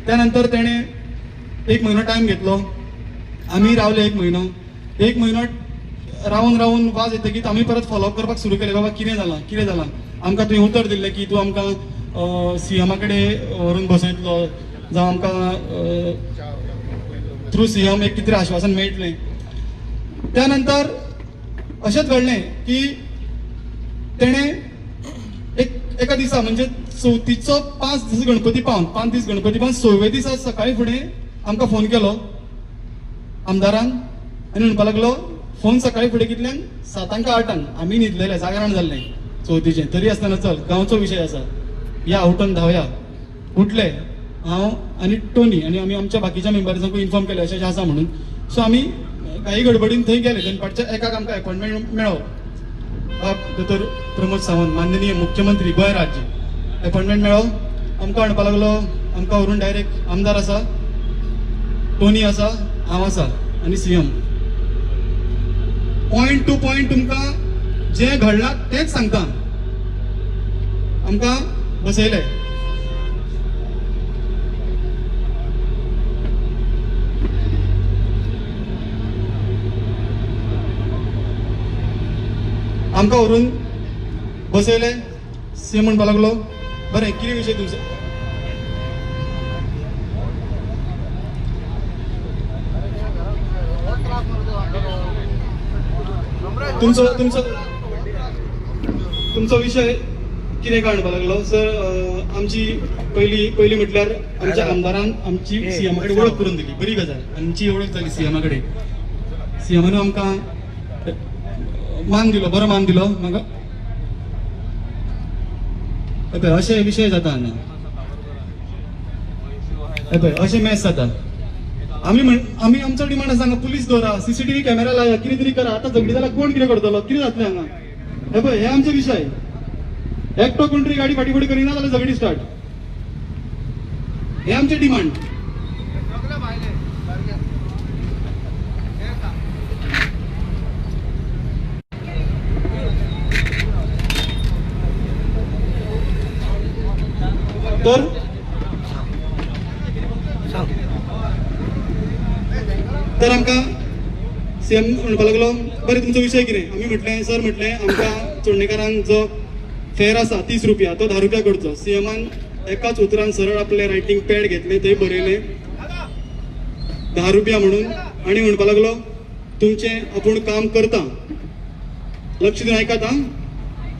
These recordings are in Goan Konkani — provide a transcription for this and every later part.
त्यानंतर तेणें एक म्हयनो टायम घेतलो. आमी रावले एक म्हयनो. एक म्हयनो रावन रावन वाज येतकीच आमी परत फॉलोअप करपाक सुरू केलें, बाबा कितें जालां, कितें जालां, आमकां तुवें उतर दिल्लें की तूं आमकां सीएमा कडेन व्हरून बसयतलो, जावं आमकां थ्रू सीएम एक कितें आश्वासन मेळटलें. त्यानंतर अशेंच घडलें की तेणें एक एका दिसा म्हणजे चवथीचो 5 दीस गणपती पावन, 5 दीस गणपती पावन 6व्या दिसा सकाळी फुडें आमकां फोन केलो आमदारान आनी म्हणपाक लागलो, फोन सकाळी फुडें कितल्यांक, 7 का 8 आमी न्हिदलेले, जागरण जाल्लें चवथीचें, तरी आसतना चल गांवचो विशय आसा, या उठून धांवया. उठले हांव आनी टोनी आनी आमी आमच्या बाकीच्या मेंबर्सांकूय इन्फॉर्म केलें अशें अशें आसा म्हणून. सो आमी काही गडबडीन थंय गेले. दनपारच्या 1 आमकां एपॉयंटमेंट मेळ्ळो. बाब दोतोर प्रमोद सावंत, माननीय मुख्यमंत्री गोंय राज्य, एपॉयंटमेंट मेळ्ळो. आमकां म्हणपाक लागलो, आमकां व्हरून डायरेक्ट आमदार आसा, टोनी आसा, हांव आसा आनी सीएम. पॉयंट टू पॉयंट तुमकां जें घडलां तेंच सांगता. आमकां बसयले. आमकां व्हरून बसयले. सीएम म्हणपाक लागलो, बरें कितें विशय तुमचो? तुमचो तुमचो तुमचो विशय कितें काय म्हणपाक लागलो, सर आमची पयली पयली म्हटल्यार आमच्या आमदारान आमची सीएमा कडेन वळख करून दिली, बरी गजाल. आमची वळख जाली सीएमा कडेन. सीएमान आमकां मान दिलो, बरो मान दिलो म्हाका. पळय अशे विशय जाता हांगा, पळय अशें मॅस जाता. आमी आमी आमचो डिमांड आसा हांगा पुलीस दवरा, सीसीटीव्ही कॅमेरा लाया, कितें तरी करा. आतां झगडी जाल्यार कोण कितें करतलो, कितें जातलें हांगा? हे पळय हे आमचे विशय. एकटो कोण तरी गाडी फाटी फुडें करिना जाल्यार झगडी स्टार्ट. हे आमचे डिमांड. तर तर आमकां सीएम म्हणपाक लागलो, बरें तुमचो विशय कितें? आमी म्हटलें सर, म्हटलें आमकां चोडणेकारांक जो फेर आसा 30 रुपया तो 10 रुपया करचो. सीएमान एकाच उतरान सरळ आपलें रायटींग पॅड घेतलें, थंय बरयलें 10 रुपया म्हणून आनी म्हणपाक लागलो तुमचें आपूण काम करता. लक्ष दिवन आयकात आं.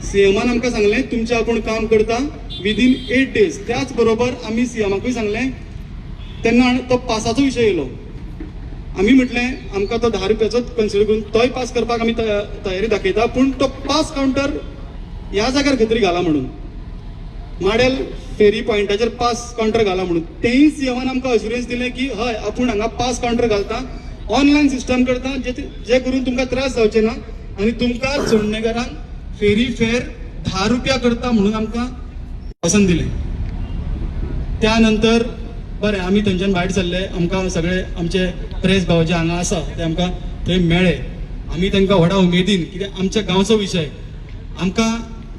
सीएमान आमकां सांगलें तुमचें आपूण काम करता विदीन 8 डेज. त्याच बरोबर आमी सीएमाकूय सांगलें, तेन्ना तो पासाचो विशय येयलो. आमी म्हटलें आमकां तो 10 रुपयाचो कन्सिडर करून तोय पास करपाक आमी तयारी दाखयता, पूण तो पास कावंटर ह्या जाग्यार खंय तरी घाला म्हणून, माडेल फेरी पॉयंटाचेर पास कावंटर घाला म्हणून. तेंय सीएमान आमकां अश्युरन्स दिलें की हय आपूण हांगा पास कावंटर घालता, ऑनलायन सिस्टम करता, जे करून तुमकां त्रास जावचे ना आनी तुमकां चोडणेकारांक फेरी फेर 10 रुपया करता म्हणून आमकां आश्वासन दिलें. त्यानंतर बरें आमी थंयच्यान भायर सरले. आमकां सगळे आमचे प्रेस भाव जे हांगा आसा ते आमकां थंय मेळ्ळे. आमी तांकां व्हडा उमेदीन, कित्याक आमच्या गांवचो विशय, आमकां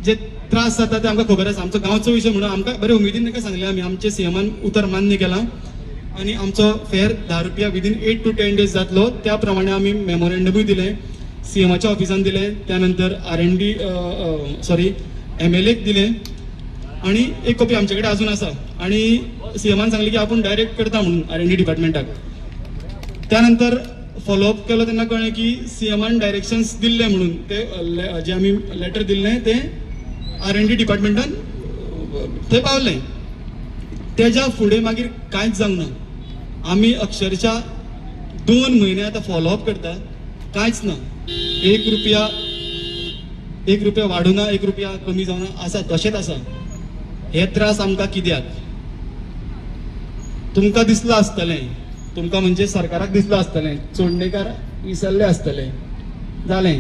जे त्रास जाता ते आमकां खबर आसा, आमचो गांवचो विशय म्हणून आमकां बरे उमेदीन तांकां सांगलें. आमी आमचे सीएमान उतर मान्य केलां आनी आमचो फेर 10 रुपया विदीन 8 to 10 days जातलो. त्या प्रमाणे आमी मेमोरेंडमूय दिलें, सीएमाच्या ऑफिसान दिलें, त्यानंतर RND sorry MLAक दिलें आनी एक कॉपी आमचे कडेन अजून आसा. आनी सीएमान सांगलें की आपूण डायरेक्ट करता म्हणून RND डिपार्टमेंटाक. त्यानंतर फॉलोअप केलो तेन्ना कळ्ळें की सीएमान डायरेक्शन्स दिल्ले म्हणून ते जे आमी लेटर दिल्लें तें RND डिपार्टमेंटान थंय पावलें. तेज्या फुडें मागीर कांयच जावंक ना. आमी अक्षरशा 2 म्हयने आतां फॉलोअप करता, कांयच ना. 1 रुपया 1 रुपया वाडूना, 1 रुपया कमी जावना, आसा तशेंच आसा. हे त्रास आमकां कित्याक? तुमकां दिसलां आसतलें, तुमकां म्हणजे सरकाराक दिसलां आसतलें, चोडणेकार विसरले आसतले, जालें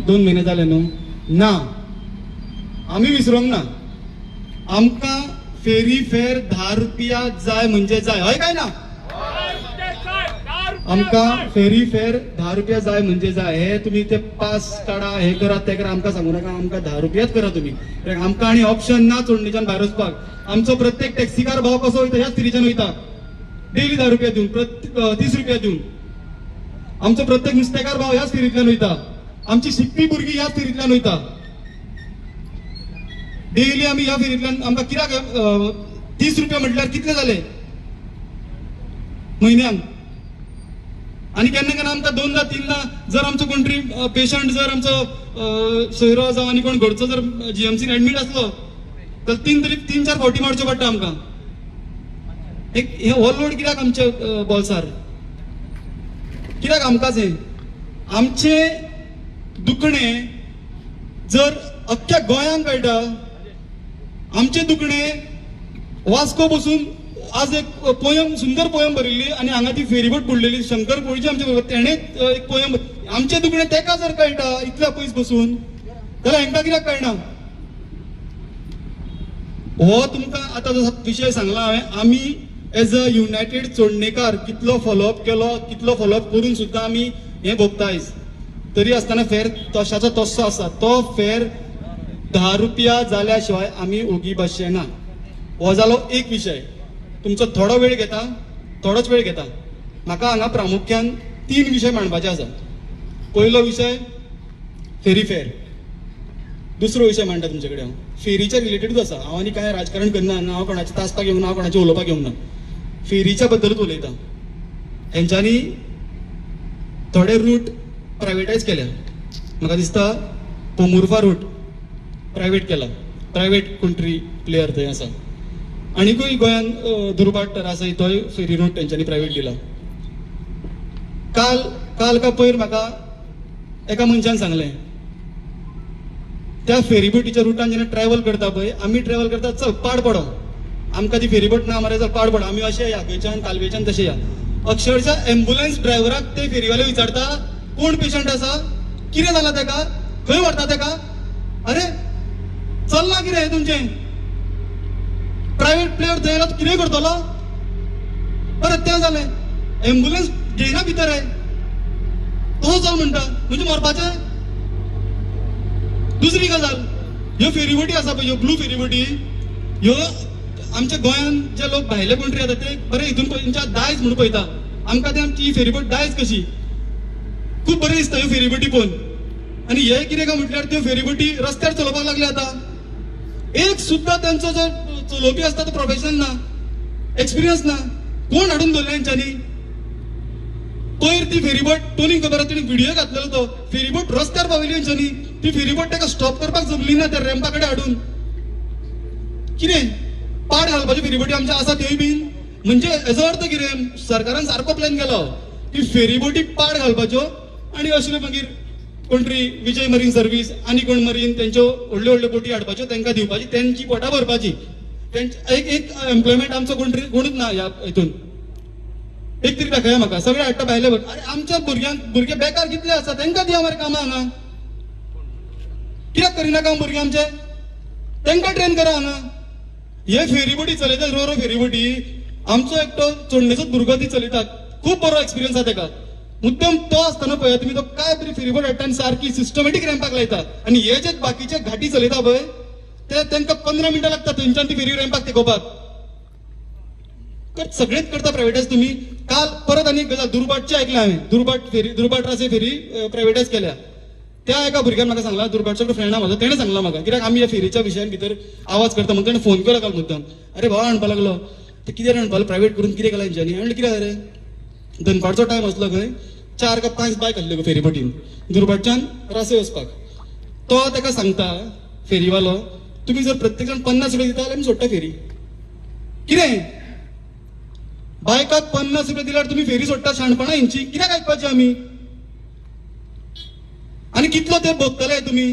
2 म्हयने जाले न्हू. ना, आमी विसरूंक ना. आमकां फेरी फेर 10 रुपया जाय म्हणजे जाय. हय काय ना? आमकां फेरी फेर 10 रुपया जाय म्हणजे जाय. हे तुमी ते पास काडा, हे करा ते करा, आमकां सांगू नाका. आमकां 10 रुपयाच करा तुमी, कित्याक आमकां आनी ऑप्शन ना चोडणेच्यान भायर वचपाक. आमचो प्रत्येक टॅक्सीकार भाव कसो वयता, ह्याच फेरीच्यान वयता, डेली 10 रुपया दिवन, 30 रुपया दिवन. आमचो प्रत्येक नुस्तेकार भाव ह्याच फेरींतल्यान वयता, आमची शिकपी भुरगीं ह्याच फेरींतल्यान वयता. डेली आमी ह्या फेरींतल्यान आमकां कित्याक 30 रुपया म्हटल्यार कितले जाले म्हयन्यांक? आनी केन्ना केन्ना आमकां 2दा 3दा जर आमचो कोण तरी पेशंट जर आमचो सोयरो जावं आनी कोण घरचो जर जीएमसीन एडमीट आसलो तर 3-4 फावटी मारच्यो पडटा आमकां. एक हे हो लोड कित्याक आमच्या बोल्सार, कित्याक आमकांच हें आमचें दुखणें जर अख्ख्या गोंयांक कळटा. आमचें दुखणें वास्को बसून आज एक पोयम, सुंदर पोयम बरयल्ली आनी हांगा ती फेरीबोट बुडलेली, शंकर पोळजी आमचे बरोबर, तेणें एक पोयम. आमचें दुखणें तेका जर कळटा इतल्या पयस बसून, जाल्यार हेंकां कित्याक कळना? हो तुमकां आतां जो विशय सांगला हांवें, आमी एज अ युनायटेड चोडणेकार कितलो फॉलोअप केलो, कितलो फॉलोअप करून सुद्दां आमी हें भोगता आयज. तरी आसतना फेर तशाचो तस्सो आसा. तो फेर 10 रुपया जाल्या शिवाय आमी ओगी बसचे ना. हो जालो एक विशय. तुमचो थोडो वेळ घेता, थोडोच वेळ घेता. म्हाका हांगा प्रामुख्यान 3 विशय मांडपाचे आसा. पयलो विशय फेरी फेर, दुसरो विशय मांडटा तुमचे कडेन हांव फेरीच्या रिलेटेडूच आसा. हांव आनी कांय राजकारण करना, हांव कोणाचें तासपाक येवंक ना, हांव कोणाचें उलोवपाक येवंक ना, फेरीच्या बद्दलूच उलयता. हेंच्यांनी थोडे रूट प्रायवेटायज केल्या. म्हाका दिसता पोमुर्फा रूट प्रायवेट केला, प्रायवेट कोण तरी प्लेयर थंय आसा. आनीकूय गोंयांत दुर्भाट आसा, तोय फेरी रूट तेंच्यांनी प्रायवेट दिला. काल काल का पयर म्हाका एका मनशान सांगलें, त्या फेरीबोटीच्या रुटान जेन्ना ट्रॅव्हल करता पळय, आमी ट्रॅव्हल करता, चल पाड पडो, आमकां ती फेरीबोट ना मरे, चल पाड पडो, आमी अशें या खंयच्यान कालवेच्यान तशें या. अक्षरशः एम्बुलन्स ड्रायव्हराक ते फेरीवाले विचारता, कोण पेशंट आसा, कितें जालां तेका, खंय व्हरता तेका? अरे चल्लां कितें हें तुमचें? प्रायवेट प्लेयर थंय येयलो कितें करतलो? बरें तें जालें, एम्बुलन्स घेयना भितर, तसो चल म्हणटा, म्हणजे मरपाचें. दुसरी गजाल, ह्यो फेरीबोटी आसा पळय, ह्यो ब्लू फेरीबोटी, ह्यो आमच्या गोंयांत जे लोक भायले कोण तरी येता ते बरे हितून तेंच्या दायज म्हणून पळयता. आमकां ते आमची ही फेरीबोट दायज कशी खूब बरें दिसता ह्यो फेरीबोटी पळोवन. आनी हे कितें काय म्हटल्यार त्यो फेरीबोटी रस्त्यार चलोवपाक लागले आतां. एक सुद्दां तेंचो जो चलोवपी आसता तो प्रोफेशनल ना, एक्सपिरियन्स ना, कोण हाडून दवरले हेंच्यांनी? पयर ती फेरीबोट टोनीक खबर आसा, तेणी व्हिडियो घातलेलो, तो फेरीबोट रस्त्यार पावयली हेंच्यांनी. ती फेरीबोट ताका स्टॉप करपाक जमली ना, त्या रॅम्पा कडेन हाडून. कितें पाड घालपाच्यो फेरीबोटी आमच्यो आसा त्योय बीन. म्हणजे हेजो अर्थ कितें, सरकारान सारको प्लॅन केलो की फेरीबोटी पाड घालपाच्यो आनी असल्यो मागीर कोण तरी विजय मरीन सर्वीस आनी कोण मरीन तेंच्यो व्हडल्यो व्हडल्यो बोटी हाडपाच्यो, तांकां दिवपाची, तेंची पोटां भरपाची. तेंचे एक एक एम्प्लॉयमेंट आमचो कोण तरी कोणूच ना ह्या हितून. एक तरी दाखया म्हाका, सगळे हाडटा भायले. अरे आमच्या भुरग्यांक, भुरगे बेकार कितले आसा, तांकां दिया मरे कामां हांगा. कित्याक करिना काम भुरगे आमचे? तांकां ट्रेन करा हांगा. हे फेरीबोटी चलयतात, रो रो फेरीबोटी, आमचो एकटो चोडणेचोच भुरगो ती चलयतात, खूब बरो एक्सपिरियन्स आसा तेका. मुद्दम तो आसतना पळया तुमी, तो काय तरी फेरीबोट हाडटा आनी सारकी सिस्टमॅटीक रॅम्पाक लायता. आनी हे जे बाकीचे घाटी चलयता पळय, ते तांकां 15 मिनटां लागता थंयच्यान ती फेरी रॅम्पाक तेकोवपाक. सगळेच करता प्रायवेटायज तुमी. काल परत आनी एक गजाल दुर्भाटची आयकल्या हांवें, दुर्भाट फेरी, दुर्भाट रासे फेरी प्रायवेटायज केल्या. त्या एका भुरग्यान म्हाका सांगला, दुर्भाटचो फ्रेंड म्हाजो, तेणें सांगला म्हाका, कित्याक आमी ह्या फेरीच्या विशयान भितर आवाज करता म्हणून तेणें फोन केलो काल मुद्दम. अरे भावा म्हणपाक लागलो, ते कितें म्हणपाक प्रायवेट करून कितें केलां हेंच्यांनी? म्हणलें कितें रे, दनपारचो टायम आसलो खंय, 4 का 5 बायक आसल्यो फेरीबोटीन दुर्भाटच्यान रासे वचपाक. तो ताका सांगता फेरीवालो, तुमी जर प्रत्येक जाण 50 रुपया दिता जाल्यार आमी सोडटा फेरी. कितें बायकाक 50 रुपया दिल्यार तुमी फेरी सोडटा? शाणपणां हेंची कित्याक आयकपाची आमी? आनी कितलो ते भोगतले तुमी?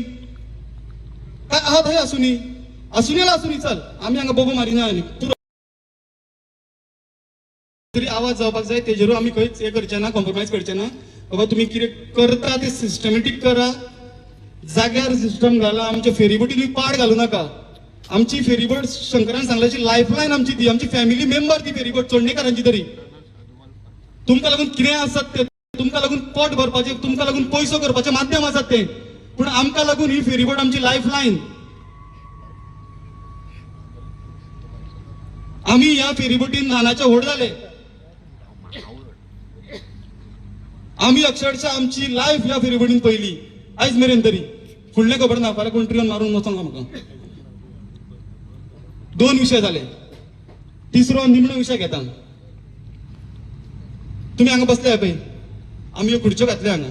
काय आहा थंय आसुनी, आसुनी जाल्यार आसुनी, चल आमी हांगा बोबो मारिना आनी पुरो तरी आवाज जावपाक जाय. तेजेरूय आमी खंयच हें करचे ना, कॉम्प्रोमायज करचे ना. बाबा तुमी कितें करता ते सिस्टमॅटीक करा, जाग्यार सिस्टम घाला. आमच्या फेरीबोटी तुमी पाड घालू नाका. आमची फेरीबोट शंकरान सांगल्याची लायफलायन आमची ती, आमची फॅमिली मेंबर ती फेरीबोट चोडणेकारांची तरी. तुमकां लागून कितें आसत तें, तुमकां लागून पोट भरपाचें, तुमकां लागून पयसो करपाचें माध्यम आसत तें, पूण आमकां लागून ही फेरीबोट आमची लायफ लायन. आमी ह्या फेरीबोटीन ल्हानाचे व्हड जाले. आमी अक्षरशः आमची लायफ ह्या फेरीबोटीन पयली आयज मेरेन तरी. फुडलें खबर ना, फाल्यां कोण ट्रेन मारून वचोंक म्हाका. दोन विशय जाले. तिसरो निमणो विशय घेता. तुमी हांगा बसले पळय, आमी ह्यो खुर्च्यो घातल्यो हांगा.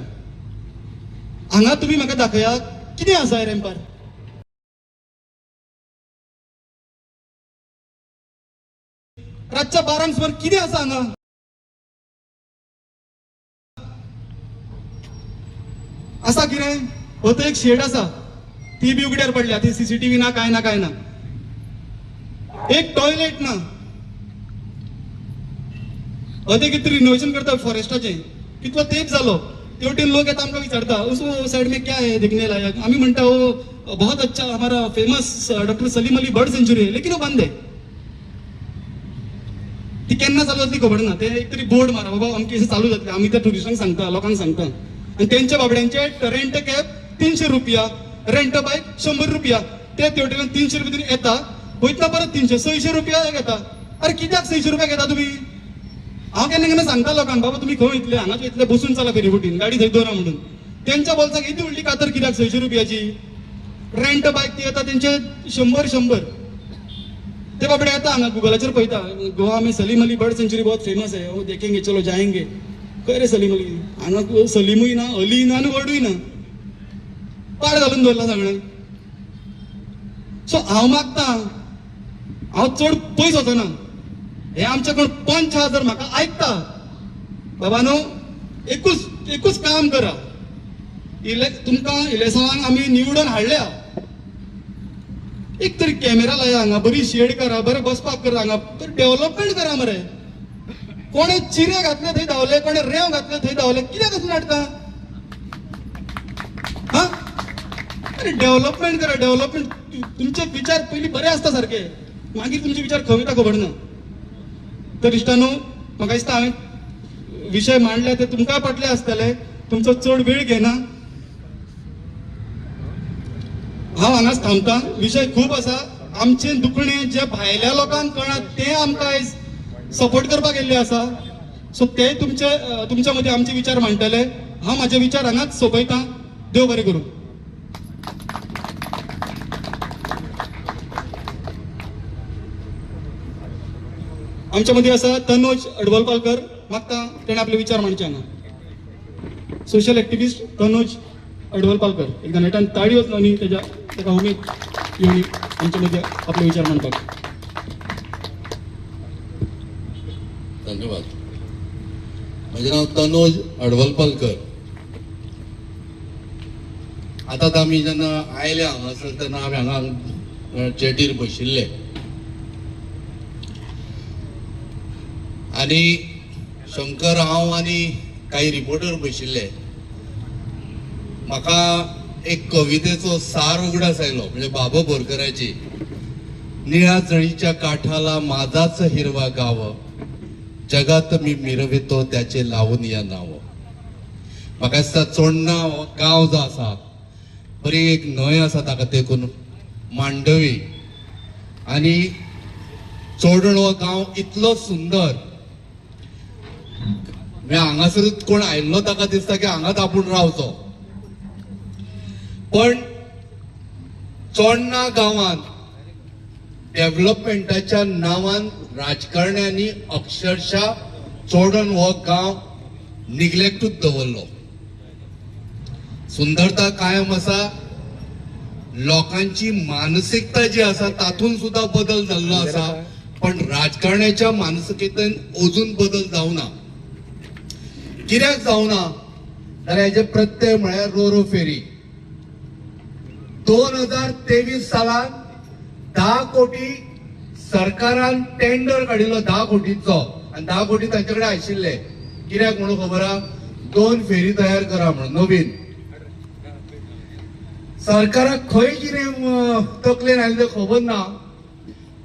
हांगा तुमी म्हाका दाखया कितें आसा रॅम्पार. रातच्या 12 सुमार कितें आसा हांगा? आसा कितें? हो तो एक शेड आसा, ती बी उगड्यार पडल्या, ती सीसीटीव्ही ना, काय ना, काय ना, एक टॉयलेट ना. अदे कितें रिनोवेशन करता फॉरेस्टाचें, कितलो तेप जालो. तेवटेन लोक येता आमकां विचारता, उस साइड में क्या है देखने लायक? आमी म्हणटा वो बहुत अच्छा हमारा famous doctor Salim Ali bird sanctuary है, लेकिन वो बंद है. ती केन्ना चालू जातली खबर ना. ते एक तरी बोर्ड मारा बाबा अमकें चालू जातलें. आमी त्या ट्युरिस्टांक सांगता, लोकांक सांगता. आनी तेंच्या बाबड्यांचे रेंट कॅब 300 रुपया, रेंट बायक 100 रुपया. ते तेवटेन 300 रुपया दिवन येता, वयतना परत 300, 600 रुपया घेता. अरे कित्याक 600 रुपया घेता तुमी? हांव केन्ना केन्ना सांगता लोकांक, बाबा तुमी खंय वयतले, हांगाच वयतले, बसून चला फेरीबोटीन, गाडी थंय दवरा म्हणून. तेंच्या बोल्साक येदी व्हडली कातर कित्याक 600 रुपयाची? रेंट बायक ती येता तेंचे 100 100. ते बाबडे येता हांगा गुगलाचेर पळयता, गोवा में सलीम अली बर्ड सेंचुरी बहुत फेमस है, वो देखेंगे, चलो जाएंगे. खंय रे सलीम अली? हांगा सलीमूय ना, अली ना आनी वर्डूय ना, पाड घालून दवरला सगळें. सो हांव मागता, हांव चड पयस वचना, हे आमचे कोण पंच आहा जर म्हाका आयकता, बाबा न्हू एकूच काम करा. तुमकां इलेक्शनाक आमी निवडून हाडल्या, एक तरी कॅमेरा लाया हांगा, बरी शेड करा, बरें बसपाक करा हांगा, बरें डेव्हलपमेंट करा मरे. कोणे चिरे घातले थंय धांवले, कोणे रेंव घातले थंय धांवले, कित्याक असलें नाटकां? हा, अरे डेव्हलपमेंट करा, डेव्हलपमेंट. तुमचे विचार पयलीं बरे आसता सारके, मागीर तुमचे विचार खंय वयता खबर ना. तर इश्टानो, म्हाका दिसता हांवें विशय मांडले ते तुमकां पटले आसतले. तुमचो चड वेळ घेना, हांव हांगाच थांबता. विशय खूब आसा. आमचें दुखणें जे भायल्या लोकांक कळना तें आमकां आयज सपोर्ट करपाक येयल्ले आसा. सो ते तुमच्या मदीं आमचे विचार मांडटले. हांव म्हाजे विचार हांगाच सोंपयता. देव बरें करूं. आमच्या मदीं आसा तनोज अडवलपालकर, मागता तेणें आपले विचार मांडचे हांगा. सोशल एक्टिविस्ट तनोज अडवलपालकर, एकदा नेटान ताळी वचना न्ही तेज्या, ताका उमेद येवनी आमच्या मदीं आपले विचार मांडपाक. धन्यवाद. म्हजें नांव तनोज अडवलपालकर. आतां आमी जेन्ना आयले हांगासर तेन्ना आमी हांगा जेटीर बशिल्ले आनी शंकर, हांव आनी कांय रिपोर्टर बशिल्ले. म्हाका एक कवितेचो सार उगडास आयलो, म्हणजे बाबा बोरकराची, निळ्या जळीच्या काठाला माझाच हिरवा गाव, जगात मी मिरवितो त्याचे लावून या नाव. म्हाका दिसता चोडणा हो गांव जो आसा, बरी एक न्हंय आसा ताका तेकून मांडवी, आनी चोडण हो गांव इतलो सुंदर, म्हणजे हांगासरूच कोण आयिल्लो ताका दिसता की हांगाच आपूण रावचो. पण चोडणा गांवांत डेव्हलपमेंटाच्या नांवान राजकारण्यांनी अक्षरशः चोडण हो गांव निग्लेक्टूच दवरलो. सुंदरता कायम आसा, लोकांची मानसिकता जी आसा तातूंत सुद्दां बदल जाल्लो आसा, पण राजकारण्याच्या मानसिकतेन अजून बदल जावना. कित्याक जावना जाल्यार हेजे प्रत्यय म्हळ्यार रोरो फेरी. 2023 सालान 10 कोटी सरकारान टेंडर काडिल्लो 10 कोटीचो, आनी 10 कोटी तांचे कडेन आशिल्ले. कित्याक म्हणून खबर आहा, 2 फेरी तयार करा म्हणून नवीन. सरकाराक खंय कितें तकलेन आयलें तें खबर ना,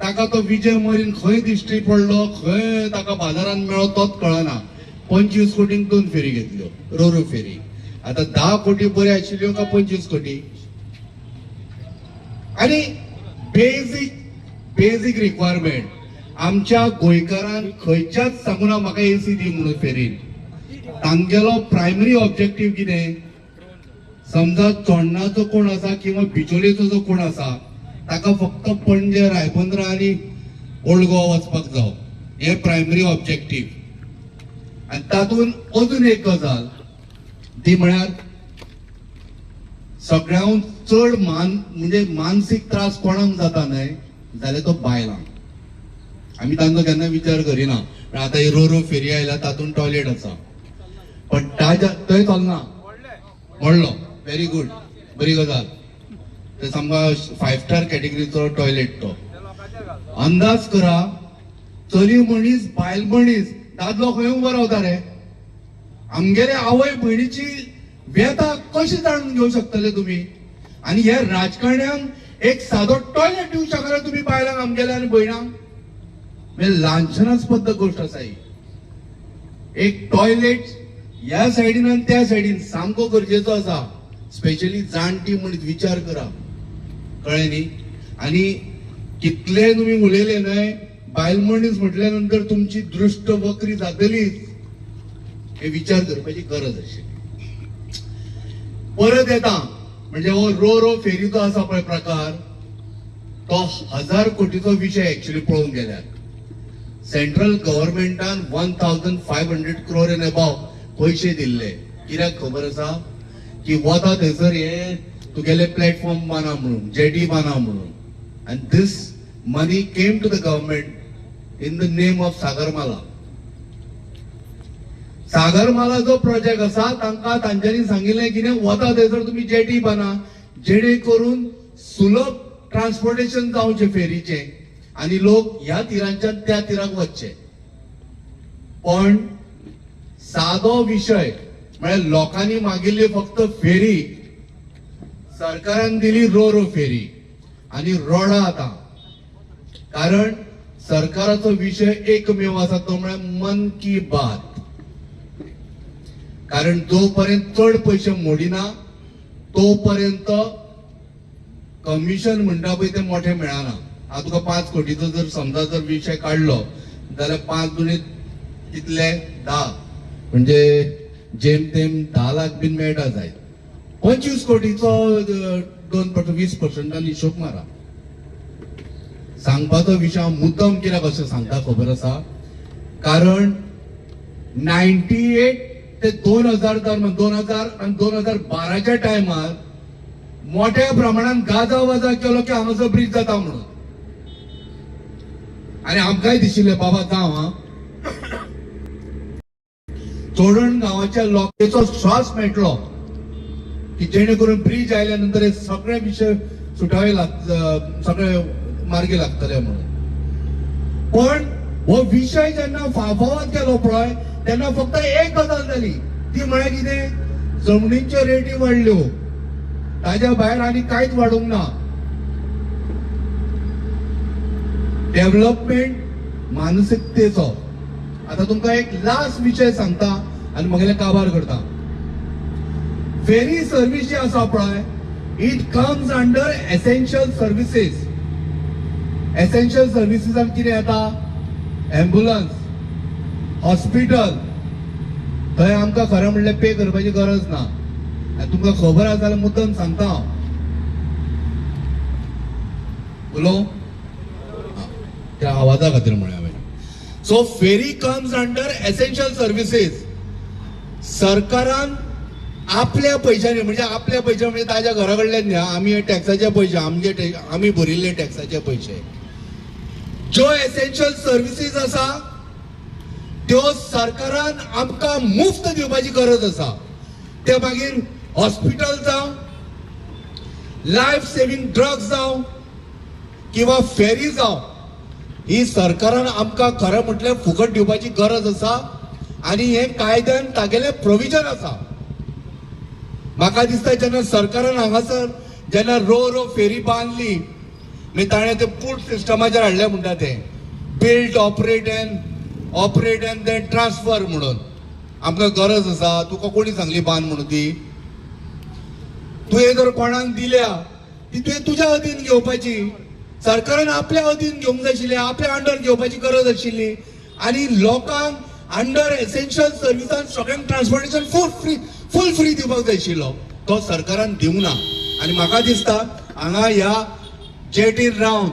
ताका तो विजय मरीन खंय दिश्टी पडलो, खंय ताका बाजारान मेळ्ळो तोच कळना. 25 कोटींक 2 फेरी घेतल्यो, रोरो फेरी. आता 10 कोटी बऱ्यो आशिल्ल्यो काय 25 कोटी? आणि बेजीक बेजीक रिक्वायरमेंट आमच्या गोंयकारान खंयच्याच सांगूना म्हाका एसी दी म्हणून फेरीन. तांगेलो प्रायमरी ऑब्जेक्टीव कितें? समजा चोडणाचो कोण आसा किंवा बिचोलेचो जो कोण आसा ताका फक्त पणजे, रायबंदरा आनी ओल्ड गोवा वचपाक जावो, हे प्रायमरी ऑब्जेक्टीव. आनी तातूंत अजून एक गजाल, ती म्हळ्यार सगळ्यांत चड मान म्हणजे मानसीक त्रास कोणाक जाता न्हय जाल्यार तो बायलांक. आमी तांचो केन्ना विचार करिना. पण आतां ही रो रो फेरी आयल्या, तातूंत टॉयलेट आसा, पण ताज्या थंय चलना व्हडलो. व्हेरी गुड, बरी गजाल. ते सामको 5 स्टार कॅटेगरीचो टॉयलेट तो. अंदाज करा, चली मनीस, बायल मनीस, दादलो खंय उबो रावता रे? आमगेले आवय भयणीची व्यथा कशी जाणून घेवंक शकतले तुमी? आनी हे राजकारण्यांक एक सादो टॉयलेट दिवंक शकना तुमी बायलांक आमगेल्या आनी भयणांक? म्हणजे लांछनास्पद गोष्ट आसा ही. एक टॉयलेट ह्या सायडीन आनी त्या सायडीन सामको गरजेचो आसा, स्पेशली जाणटी म्हणीत विचार करा, कळ्ळें न्ही? आनी कितले तुमी उलयले न्हय, बायल मनीस म्हटल्या नंतर तुमची दृश्ट वक्री जातलीच, हे विचार करपाची गरज आशिल्ली. परत येता, म्हणजे हो रो रो फेरीचो आसा पळय प्रकार, तो 1000 कोटीचो विशय. एक्चुअली पळोवंक गेल्यार सेंट्रल गव्हर्मेंटान 1500 क्रोर एन एबाव पयशे दिल्ले. कित्याक खबर आसा की वता थंयसर हे तुगेले प्लॅटफॉर्म बांदा म्हणून, जेटी बांदा म्हणून. आनी this money came to the government in the name of Sagarmala. Sagarmala जो प्रोजेक्ट आसा, तांकां तांच्यांनी सांगिल्लें कितें, वता थंयसर तुमी जेटी बांदा, जेणे करून सुलभ ट्रान्सपोर्टेशन जावचें फेरीचें आनी लोक ह्या तिरांच्यान त्या तिराक वचचे. पण सादो विशय म्हळ्यार लोकांनी मागिल्ली फक्त फेरी, सरकारान दिली रो रो फेरी आनी रोडा आतां. कारण सरकाराचो विशय एकमेव आसा, तो म्हळ्यार मन की बात. कारण जोपर्यंत चड पयशे मोडिना तोपर्यंत कमिशन म्हणटा पळय तें मोठें मेळना. आतां तुका 5 कोटीचो जर समजा जर विशय काडलो जाल्यार 5 दुणे कितले 10, म्हणजे जेम तेम 10 लाख बीन मेळटा जायत. 25 कोटीचो 2%, 20%न हिशोब मारा. सांगपाचो विशय हांव मुद्दम कित्याक अशें सांगता खबर आसा? कारण 98 ते 2000 दरम्यान, 2000 आनी 2012च्या टायमार मोठ्या प्रमाणात गाजा वाजा केलो की हांगासर ब्रीज जाता म्हणून. आनी आमकांय दिशिल्लें बाबा जावं. हा, चोडण गांवाच्या लोकांचो श्वास मेळटलो की जेणे करून ब्रीज आयल्या नंतर हे सगळे विशय सुटावे लाग, सगळे मार्गी लागतले म्हणून. पण हो विशय जेन्ना फाफावत गेलो पळय, तेन्ना फक्त एक गजाल जाली, ती म्हळ्यार कितें, जमनीच्यो रेटी वाडल्यो, ताज्या भायर आनी कांयच वाडूंक ना. डेव्हलपमेंट मानसिकतेचो. आता तुमकां एक लास्ट विशय सांगता आनी म्हगेलें काबार करता. फेरी सर्वीस जी आसा पळय, it comes under essential services. Essential सर्विसीसान कितें येता? Ambulance, hospital. थंय आमकां खरें म्हणल्यार पे करपाची गरज ना. आनी तुमकां खबर आसा जाल्यार मुद्दम सांगता हांव, उलोवं त्या आवाजा खातीर म्हळें हांवें. So ferry comes under essential services. सरकारान आपल्या पयशांनी, म्हणजे आपल्या पयशे म्हणजे ताज्या घरा कडल्यान न्ही, आमी हे टॅक्साचे पयशे, आमचे आमी भरिल्ले टॅक्साचे पयशे, ज्यो एसेन्शियल सर्विसीस आसा त्यो सरकारान आमकां मुफ्त दिवपाची गरज आसा. ते मागीर हॉस्पिटल जावं, लायफ सेविंग ड्रग्स जावं किंवा फेरी जावं, ही सरकारान आमकां खरें म्हटल्यार फुकट दिवपाची गरज आसा. आनी हे कायद्यान तागेलें प्रोविजन आसा. म्हाका दिसता जेन्ना सरकारान हांगासर जेन्ना रो रो फेरी बांदली, मागीर ताणें ते पूट सिस्टमाचेर हाडलें म्हणटा तें build, operate and then transfer म्हणून. आमकां गरज आसा. तुका कोणी सांगली बांद म्हणून ती? तुवें जर कोणाक दिल्या ती तुवें तुज्या अधीन घेवपाची. सरकारान आपल्या अधीन घेवंक जाय आशिल्लें, आपल्या अंडर घेवपाची गरज आशिल्ली. आनी लोकांक अंडर एसेन्शियल सर्विसान सगळ्यांक ट्रान्सपोर्टेशन फूल फ्री दिवपाक जाय आशिल्लो, तो सरकारान दिवंक ना. आनी म्हाका दिसता हांगा ह्या जेटीर रावन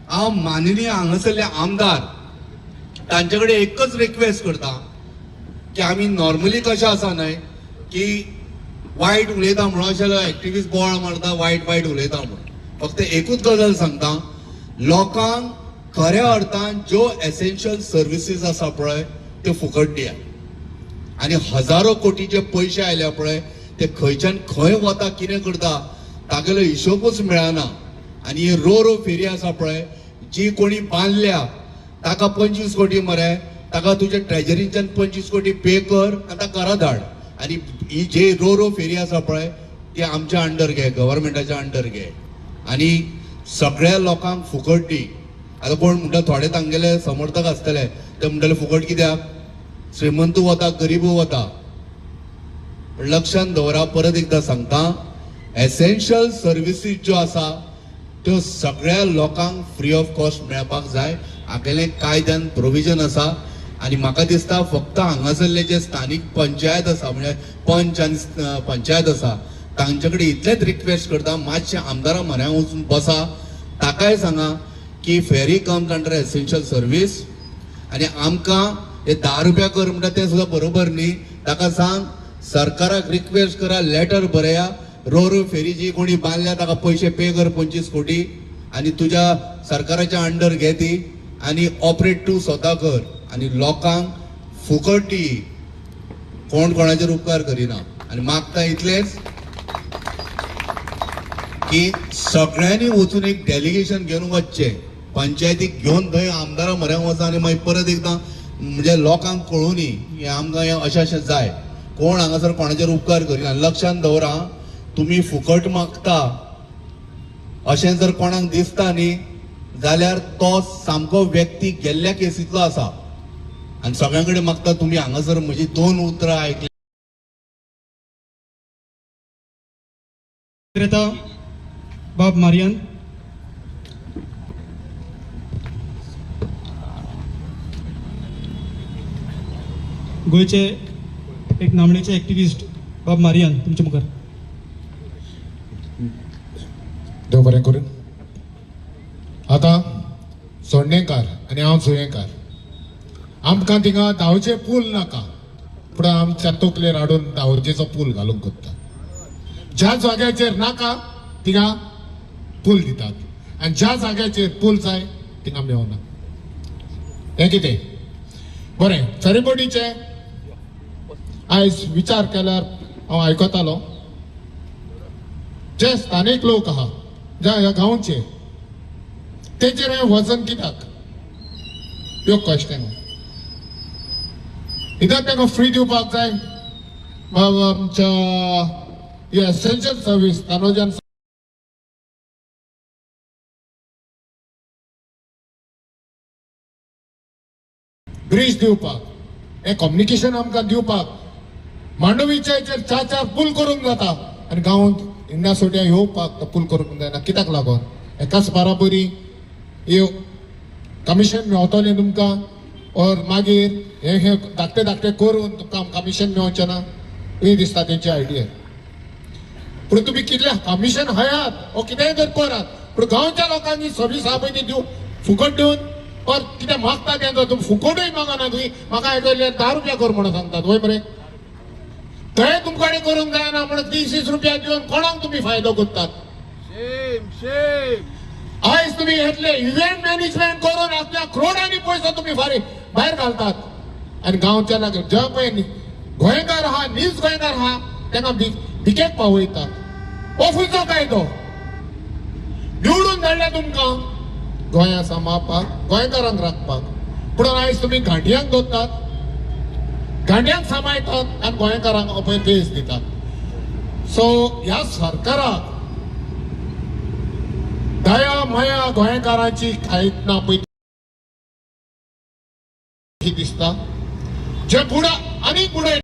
हांव माननीय हांगासरले आमदार तांचे कडेन एकच रिक्वेस्ट करता की आमी नॉर्मली कशें आसा न्हय की वायट उलयता म्हणून अशें एक्टिविस्ट बोवाळ मारता, वायट वायट उलयता म्हणून. फक्त एकूच गजाल सांगता, लोकांक खऱ्या अर्थान ज्यो एसेन्शियल सर्विसीस आसा पळय त्यो फुकट दिया. आनी हजारो कोटीचे पयशे आयल्या पळय ते खंयच्यान खंय वता, कितें करता तागेलो हिशोबूच मेळना. आनी ही रो रो फेरी आसा पळय जी कोणी बांदल्या ताका 25 कोटी मरे, ताका तुज्या ट्रेजरीच्यान 25 कोटी पे कर आनी ताका घरा धाड. आनी ही जे रो रो फेरी आसा पळय ती आमच्या अंडर घे, गव्हर्मेंटाच्या अंडर घे आनी सगळ्या लोकांक फुकट दी. आतां कोण म्हणटा, थोडे तांगेले समर्थक आसतले ते म्हणटले फुकट कित्याक, श्रीमंतू वता गरीबू वता. पण लक्षात दवरा, परत एकदा सांगता, एसेन्शियल सर्विसीस ज्यो आसा त्यो सगळ्या लोकांक फ्री ऑफ कॉस्ट मेळपाक जाय. हागेलें कायद्यान प्रोविजन आसा. आनी म्हाका दिसता फक्त हांगासरले जे स्थानीक पंचायत आसा, म्हणजे पंच आनी पंचायत आसा, तांचे कडेन इतलेंच रिक्वेस्ट करता, मातशें आमदारा म्हऱ्यान वचून बसा, ताकाय सांगा की ferry comes under essential service आनी आमकां हे 10 रुपया कर म्हणटा तें सुद्दां बरोबर न्ही. ताका सांग सरकाराक रिक्वेस्ट करा, लेटर बरया, रो रो फेरी जी कोणी बांदल्या ताका पयशे पे कर 25 कोटी आनी तुज्या सरकाराच्या अंडर घे ती आनी ऑपरेट तूं स्वता कर आनी लोकांक फुकट दी. कोण कोणाचेर उपकार करिना. आनी मागता इतलेंच की सगळ्यांनी वचून एक डेलिगेशन घेवन वचचें, पंचायतीक घेवन थंय आमदारा म्हऱ्यान वचा आनी मागीर परत एकदां म्हणजे लोकांक कळुनी की आमकां हें अशें अशें जाय. कोण हांगासर कोणाचेर उपकार करिना. लक्षांत दवरा, तुमी फुकट मागता अशें जर कोणाक दिसता न्ही जाल्यार तो सामको व्यक्ती गेल्ल्या केसींतलो आसा. आनी सगळ्यां कडेन मागता तुमी हांगासर म्हजी 2 उतरां आयकली. बाब मारियन. गोंयचे एक नामनेचे एक्टिविस्ट बाब मारियन तुमच्या मुखार. देव बरें करून. आतां सोडणेकार आनी हांव जुयेंकार, आमकां थिंगा धांवचे पूल नाका, पूण आमच्या तकलेर हाडून धांवचेचो पूल घालूंक कोत्ता. ज्या जाग्याचेर नाका थिंगा पूल दितात आनी ज्या जाग्याचेर पूल जाय थिंगा मेवना. हें कितें बरें फेरीबोटीचें आयज विचार केल्यार हांव आयकतालो, जे स्थानीक लोक आहा ज्या ह्या गांवचे तेचेर हें वजन कित्याक ह्यो क्वेश्चन. कित्याक तांकां फ्री दिवपाक जाय आमच्या एसेन्शियल सर्वीस तनोजान ब्रिज दिवपाक, हें कम्युनिकेशन आमकां दिवपाक मांडवीच्या हेचेर 4-4 पूल करूंक जाता आनी गांवांत इंडा सोट्या येवपाक तो पूल करूंक जायना. कित्याक लागून एकाच बाराबरी ह्यो कमिशन मेवतलें तुमकां और मागीर हे हे धाकटे धाकटे करून तुमकां कमिशन मेवचें ना ही दिसता तेंची आयडिया. पूण तुमी कितले कमिशन हयात ओ कितेंय तर करात, पूण गांवच्या लोकांनी सर्वीस आहा पळय ती दिवन फुकट दिवन और कितें मागता तेंचो तुमी फुकटूय मागना. तुमी म्हाका आयकल्यार 10 रुपया कर म्हणून सांगतात वय मरे, थंय तुमकां करूंक जायना म्हणून 30 रुपया दिवन कोणाक तुमी फायदो करतात. आयज तुमी घेतले इव्हेंट मॅनेजमेंट करून आपल्या करोडांनी पयसो तुमी फारीक भायर घालतात आनी गांवच्या लागीं जे पळय गोंयकार आहा, नीज गोंयकार आहा तांकां भिकेक पावयतात. हो खंयचो कायदो निवडून धाडल्या तुमकां गोंया सांबाळपाक, गोंयकारांक राखपाक, पूण आयज तुमी घांटयांक दवरतात, घांटयांक सांबाळटात आनी गोंयकारांक पळय पेज दितात. सो ह्या सरकाराक दया माया गोंयकारांची कांयच ना पळय दिसता. जे बुडा आनीक बुडयता.